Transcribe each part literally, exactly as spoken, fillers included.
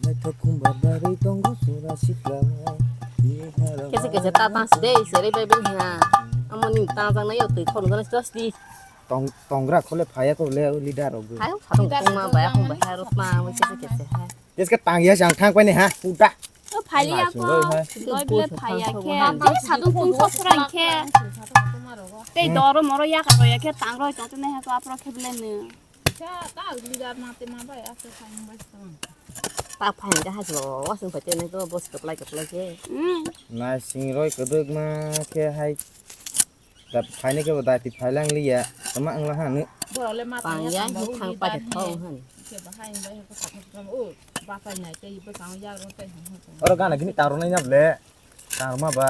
Naithok khumbar barwi tongo sura sikla. Kese kese ta tang si dei, sere bai bai ha. Amo ni ta tang na yo twi khon gana sto sti. Tong tongra khole phaya ko le leader rok. Hai, sa tong tong ma bai khon bai ha rot ma mo kese kese ha. Kese tang ya sang thang pai ne ha, puta. O phali ya ko. Loi bile phaya khe. Tei sa tong tong so sura khe. Tei doro moro ya ka ya khe tang roi tong ne ha ko apro khe bile ne. Kisa ta leader ma te ma bai ase khain bai sa. Ta phain ga hajlo, wasung phaite ne to bos kaplai kaplai khe. Hmm. Nai sing roi kwdwk ma khe hai. Da phaine khe bo dati phailang liya. Tama ang la hanu. Borok le ma tang ya, thang pa thong han. Khe bahai bai ko sa thong o ba phai nai tei bo tang ya ro tei. Oro gana gini tang ro nai na ble. Tang ma ba.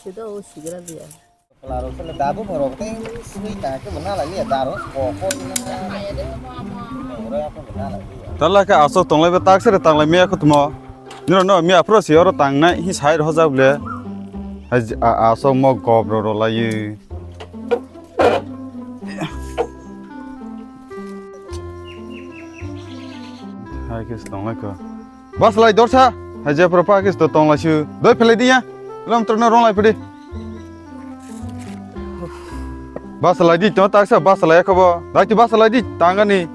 Sido o sigira liya. Klaro sele dabu borok tei sui ta ke bana la liya daro ko ko. Oro ya ko bana la liya. Tala ke asok tonglai be tak sere tanglai me ko tumo. Nino no mi aphro si oro tangnai hi sai rw hojak le. Hai a- asok mo gob ro ro lai. Hai ke tonglai ko. Bas lai dorsa. Hai je pro pa ke to tonglai su. Doi phelai dia. Lam terno rong lai pedi. Basa lai di, tama taksa basa lai khobo. Dai tu basa lai di, tangani.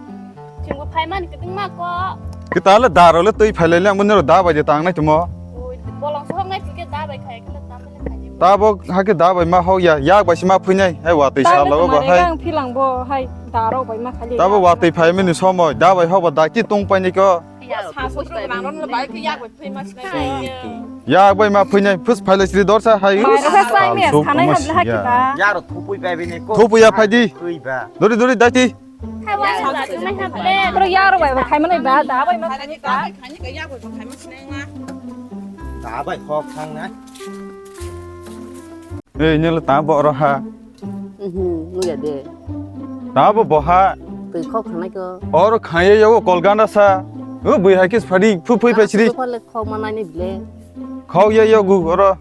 Chungo phai man kiting ma ko. Kita le daro le tui phai lai le, ang bunero da bai de tang nai tumo. Oi, bolong so ngai tike da bai khai kala ta le khai. Ta bo ha ke da bai ma ho ya, yak bai si ma phui nai, hai wa tui sa lo bo hai. Ang philang bo hai daro bai ma khali. Ta bo wa tui phai mini somoi, da bai ho ba da ki tung pai ni ko. Sa sosro rang ron bai ke yak bai phai ma sinai. Yak bai ma phui nai, phus phai lai sri dorsa hai. Mai rasa sai me khanai habla haki ba. Yaro thupui bai bini ko. Thupui ya phai di. Phui ba. Dori dori dai ti. Hai wa sa nai ha ble. Pro yaro bai bai khai manai ba, da bai ma khai ka. Khai ka yak bai khai ma sinai nga. Da bai khok thang na. Ei, nila ta bo oro ha. Mhm, nuya de. Ta bo boha. Tui khok khanai ko. Oro khaiye yo kol ganda sa. O bui hai kis phadi phu phui phai sri. Khok le khok manai ni ble. Khok ye yo gu oro.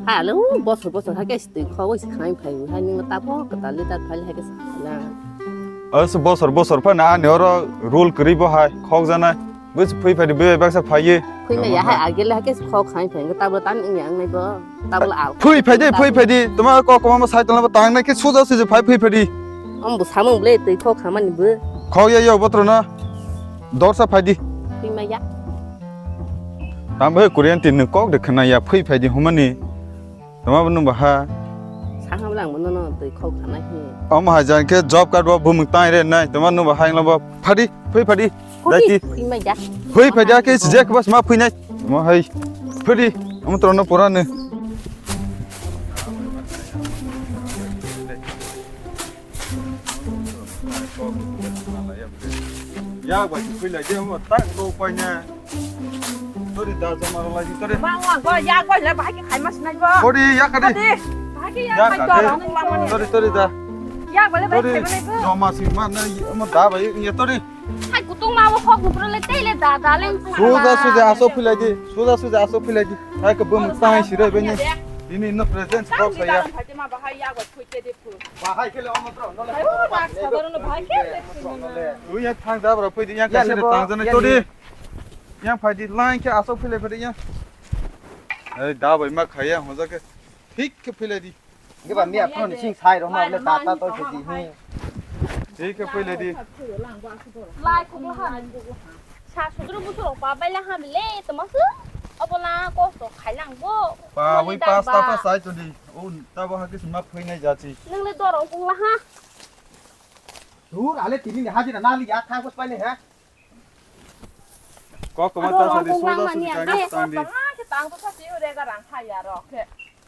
Ha le u bosor bosor ha kis tui khok oi khanai phai hai ni ta bo kata le ta phai hai kis na. As bosor bosor pha na ani oro rule kri bo hai khok jana. Bus phui phai di, bui baksa phai ye. Phui ma ya hai agel hai ke khok khai phai ta bo tan ing yang nai bo. Ta bo al. Phui phai di, phui phai di. Tuma ko ko ma sai tong ba tang nai ke suja suja phai phui phai di. Om bu samung ble tei khok khamani bo. Khok ya yo botro na. Dorsa phai di. Phui ma ya. Tam bo Korean tin kok de khna ya phui phai di humani. Tama bo nung ba ha. Saham lang mo no no twi khok khana hi. Omo hai jang khe job card bo bumung tai re nai. Tama nung ba ha ingla bo phadi, phui phadi. Dai ti. Phui ma ja. Phui phadi ke je bas ma phui nai. Mo hai. Phadi. Omo tro no pura ne. Yak bai phui lai je mo tak to pai ne. Tori da joma rw lai di tori. Ma wa go ya go le bahai ke khai mas nai go. Tori ya ka di. Bahai ke ya Ya khai ka go di. Tori tori da. Ya go le bahai Tori khai mas nai go. Joma si ma na mo da bai ya tori. Hai kutung ma wo khok bupro le tei le da da le. Suja suja aso phui lai di. Suja suja aso phui lai di. Hai ko bum tai si re beni. Ini no present box ya. Bahai khe le omo tro no le. Hai o rak sadar no bahai khe le. Ui ya thang da bro phui di ya ka se tang jana tori. Yang phai di line khe asok philai phai di yang. Ei da bai ma khaya hoja khe thik khe philai di. Ge ba mi aphno ni sing sai ro ma le ta ta to khe di hi. Thik khe philai di. Lai kugla ha. Sa sudru busu rok pa bai la ha le to ma su. Obo la kosto khai lang bo. Pa wi pasta pa sai to di. O ta bo ha khe sma phoi nai ja chi. Nang le dor ong kung la ha. Dur ale tini ni hajira na li ya tha ko pai le ha. Kok koma ta sa di, soda sudi kang tang di. Tang to sa si ure ga rang kha ya ro khe.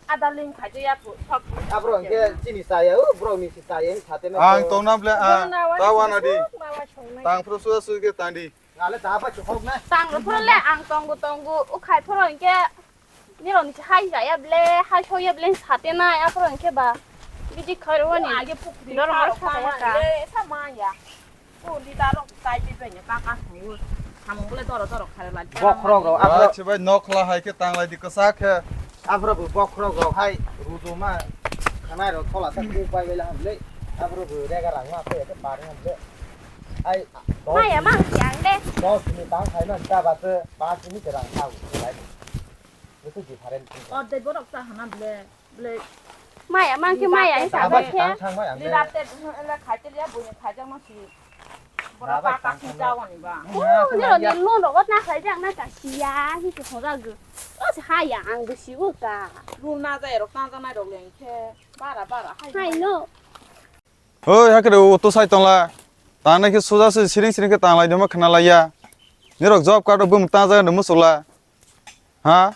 Ada ling kha je ya phu sok. Abro ke chini sa ya, u bro ni si sa ya, sa te na. Ang tong nam le a, ta wana di. Tang pro soda sudi ke tang di. Ngale ta ba chu hok na. Tang pro le ang tong gu tong gu, u khai pro ke. Nirok ni hai jaya ble, hai soya ble sate nai, aphuru hwnkhe ba bidi khairwani. Age pukri doro mar sa ya ka. Le sa ma ya. O lida rok tai bi bai ne ka ka sungu. Samung bole doro doro khare la. Bokhorok rok, aphuru. Ache bai nokla hai khe tanglai di kwchak khe. Aphuru bo bokhorok rok hai rujuma khanai rok thola sa kuk bai bai la ham le. Aphuru bo rega rang ma khe khe bar ham le. Ai, maya mang siang de. Dos ni bang khai man ta ba se ba sini ke rang thau. Itu different. Ordek borok ta hana ble. Maya mang khe maya hi sabai khe. Tang thang maya. Ni rate le khai te ya buini khai jang ma si. Bora pa ta ki jawani ba. Ni ro ni lon ro na khai jang na ka siya hi se hoda gu. O se ha ya ang gu si u ka. Ru na ja ro ta ja nai ro leng khe. Bara bara hai. Hai no. Oi, hakre o to sai tongla. Tangnai khe suja se siring siring khe tanglai dema khna laiya. Nirok job card o bum ta jaga no musukla. Ha?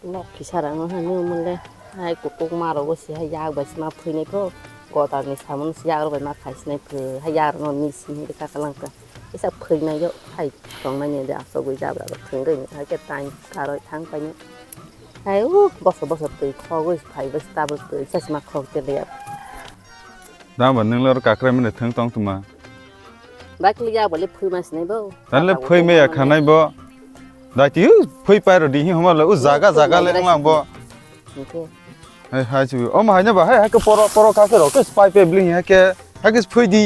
Nok kisa rang no hanu mole. Hai kutuk ma rogo si hai yak bai sima phuinai pho. Goda ni samung si yak bai ma khai sinai phu. Hai yak no ni sini ka kalang ka. Isa phuinai yo hai tongnai ni de asogwi jabra thungwi hai ke tain karoi thang pai ni. Hai u boso boso twi khogwi phai bai tabuk twi chasma khok te le. Dama nung lor kakra mene thang tong tuma. Bakli ya bole phui mas nai bo. Tanle phui me ya khanai bo. Dai ti phui pai ro di hi homa le u jaga jaga le nang bo. Nike. Hai hai chu. O ma hai na ba hai ha ke poro poro ka ke ro ke spai pe bling ha ke ha ke phui di.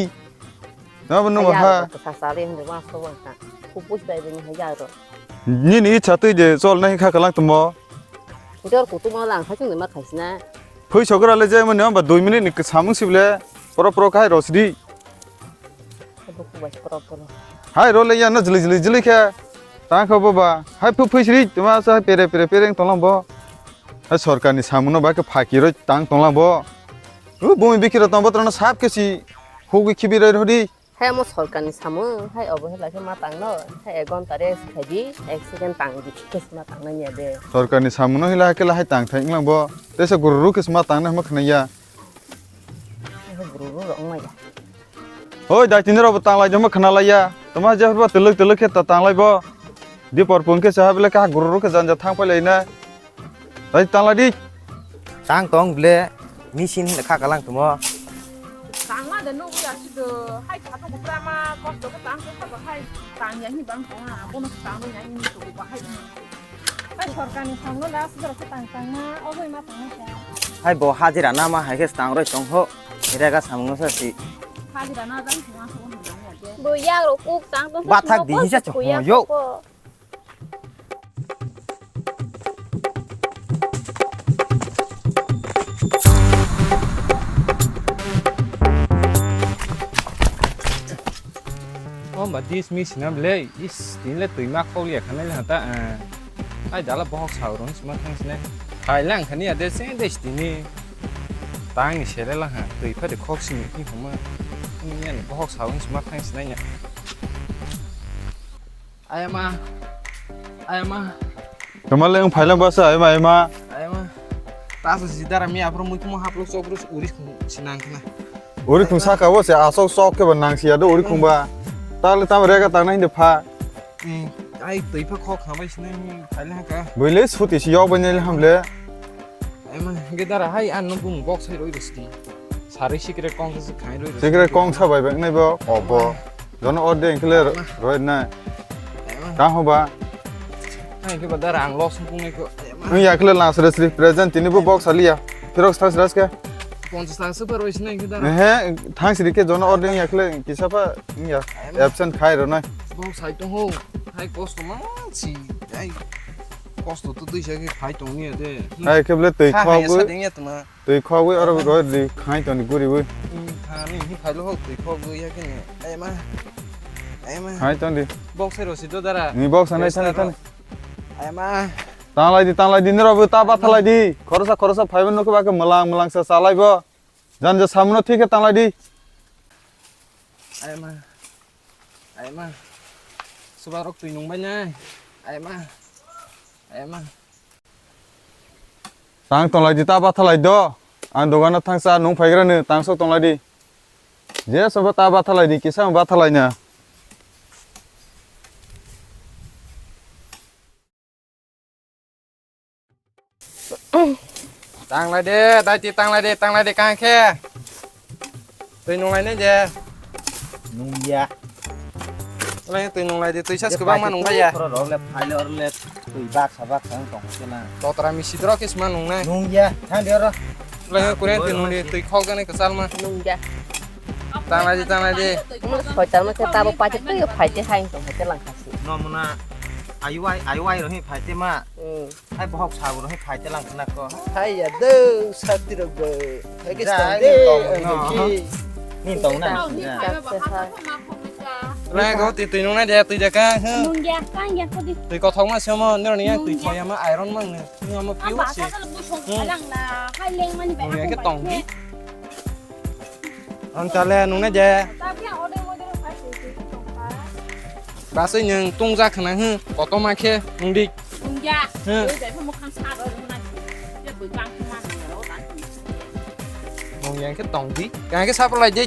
Na bo nung ha. Sa sa le hung ma so wa ka. Ku pus bai bini ha ya ro. Nini icha twi de chol nai kha kalang tumo. Jor kutung ma lang kha chwng ma khaisina. Phui sogra le je mani ba dui minute ni samung sibile poro poro khai rosidi. Hai ro le ya na jili jili jili khe. Tang kha bo ba. Hai phu phui siri tuma sa pere pere pere tong bo. Hai sorkar ni samung no ba khe phaki roi tang tong bo. U bumi bikiro tong bo trono sap khe si hugui khibi roi rodi. Hai omo sorkarni samung, hai obo hai lakhe ma tangno, hai ek ghonta rest khaidi, ek second tangdi, khe ma tangna niya de. Sorkarni samungno hila hakhe lahai tang thai wnglang bo, tesa gururu khe ma tangna hwnma khwnaya. Gururu rok wngmaya. Hoi, daitini rokbo tanglai de hwnma khwnalaiya, toma je hwnba twlwk twlwk khe ta tanglai bo. Dipor pung khe se habile kha gururu khe janja thang pailai na. Tei tanglai di. Tang tong ble, machine le kha kalang tumo. Tangma de nugwi ya sido, hai kha to kupra ma kosto khe tang khe sabo hai tang ya hi bang tong ha, bono tang do ya hi to ba hai. Hai sorkar ni samno da sido khe tang tang ma, o hoi ma tang ma kya. Hai bo hajira na ma hai khe tang roi tong ho, rega samung no sa si. Hajira na jang si ma so no ya de. Bo ya ro kuk tang tong. Bathak di hisa chok yo. O ba dis mi sinam le, is, tin le twi ma khok ya khanai le hata, eh. Ai dala bohok sa rong sima thang sine. Khai lang khani ya de se de tini. Tang ni sele la ha, twi pha de khok sini ki homa. Ni ya bohok sa rong sima thang sine ya. Ayama. Ayama. Kamal yang phailang basa ayama ayama. Ayama. Taso jidara mi apro mui kumo haplo sok rus uris khung sinang khna. Uri khung saka bo se asok sok ke ba nang siya do uri khung ba. Tal tam rega tang na hinde pha. Hmm. Ai twi pha khok khamai sinang phailang ka. Buile suti si yok banyal hamle. Ema, hingke dara hai, ang no bung box hai roi rwsti. Sari secret kong se khai roi rwsti. Secret kong sa bai bek nai bo, obo. Jono orde engkle roi na. Ema. Ka ho ba? Hai ke ba dara ang loss bung ko. Ema. Ang ya kle last resri present tini bo box aliya. Pirok stas ras ke? Ponchas taka super roi sinai ke dara. He, thang siri ke jono orde ya kle kisa pa ya. Ema. Absent khai ro nai. Box hai to ho. Hai kosto ma si. Hai kosto to dui sa ke khai tong ni de. Hai ke ble twi khogwi. Twi khogwi oro roi ri khai toni guriwi. Thani hi khailo hok twi khogwi ya kini. Ai ma. Ai ma. Khai toni. Box hai rosi do dara. Ni box anai thani thani. Ai ma. Tanglai di, tanglai di, nirok bo ta ba thalai di. Khorosa, khorosa phaibo nokhe ba khe mwlang, mwlang sa chalai bo. Janja samuno thik khe tanglai di. Ai ma. Ai ma. Subarok twi nung bai nai. Ai ma. Ai ma. Tang tonglai di, ta bathalai do. Ang dogano thangsa nung phaigrani tang sok tonglai di. Je sobo ta bathalai di, kisa bathalai na. Tanglai de, daiti tanglai de, tanglai de, kang khe. Twi nunglai nai je. Nungya. Lai twi nunglai de, twi sas kwbang ma nunglai ya. Oro rok le phai le oro le twi bak sa bak sa tong khe na. Totra misi drok khe sma nungnai. Nungya, thang de oro. Lai kure twi nungli twi khok jani kwchal ma. Nungya. Tanglai di, tanglai di. Soitan ma khe tabo paite twi phaite hai tong phaite langkhasi. Nomuna ayuai, ayuai rohi phaite ma. Hmm. Hai bohok sabu rohi phaite langkhna ko. Hai ya do sakti rok bo. Hai ke Jai, stong de. Ni tong na. Ni tong na. Lai go ti twi nung na de twi de ka. Nung ya kang ya ko di. Twi kothok ma semo nero ni yang twi khoya ma iron mang ne. Ni ma piu si. Ang ba sa lo bu song alang na. Hai leng mani ba. Nung ya ke tong di. Ang tale nung na je. Basai nung tung jak khna hw, koto ma khe nung di. Nung ya. Hw. Oi, jai pha mukhang sa ro, ro na. Ya bui kang ma ro ta. Nung yang khe tong di. Yang khe sap lai di.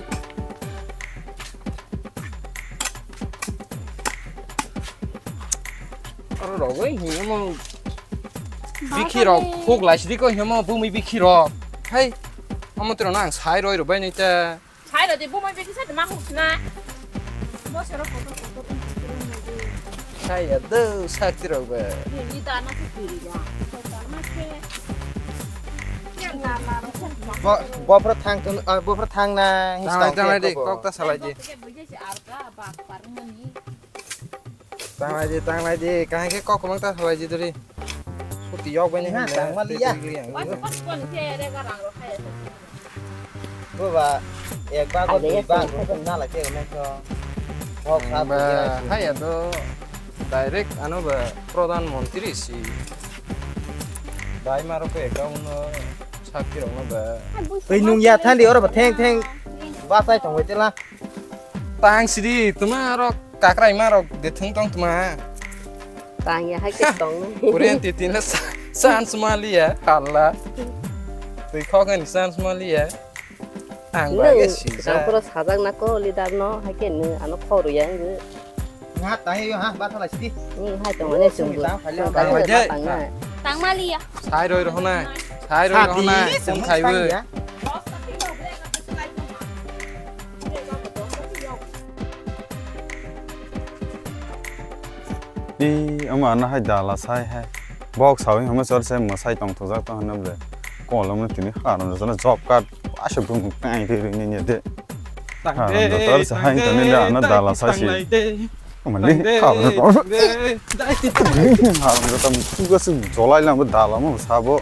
Aro rogoi himo. Bikhi rok huk lai sidi ko himo bumi bikhi rok. Hai. Amo tiro nang sai roi roi bai nita. Sai rodi bumi bikhi sai ma huk na. Bo sero koto koto. Sai ya do sakti rok ba. Ni da na tu kiri ya. Ko ta ma ke. Ya na na ro. Bo, bo phra thang tun, ah, bo phra thang na. Tanglai, tanglai di, kok ta salai di. Tanglai di, tanglai di, kahai khe kok kwbang ta salai di dori. Suti yok bani ha, tang mali ya. Bo ba, ek bag o dui bag o na la ke ne to. Kok sa ba, hai ya to direct ano ba Pradhan Mantri si. Bai maro ko ek no sakti rok no ba. Twi nung ya thandi oro ba theng theng. Ba sai tong wai tela. Tang sidi tuma rok kakrai ma rok de thung tong tuma. Tang ya hai ke tong. Korean titi na sa-, sans maliya halla. Twi khok ni sans maliya. Ang ba ge si. Ang pura sajak na ko leader no hai ke no ano khok ru ya ngi. Nga tang yo ha ba thala sidi. Ni hai tong ne sung. Tang maliya. Sai roi ro na. Sai roi ro na. Sung khai bu. Ni ama na hai dala sai hai. Bok sawi hama sor sai masai tong thojak to hanam le. Kolom ni tini haram jana job card asuk tum tai ri ri ni de. Haram jotor sai tong ni da na dala sai si. Mani haram jotor. Haram jotor tu ga su jolai lang dala mo sabo.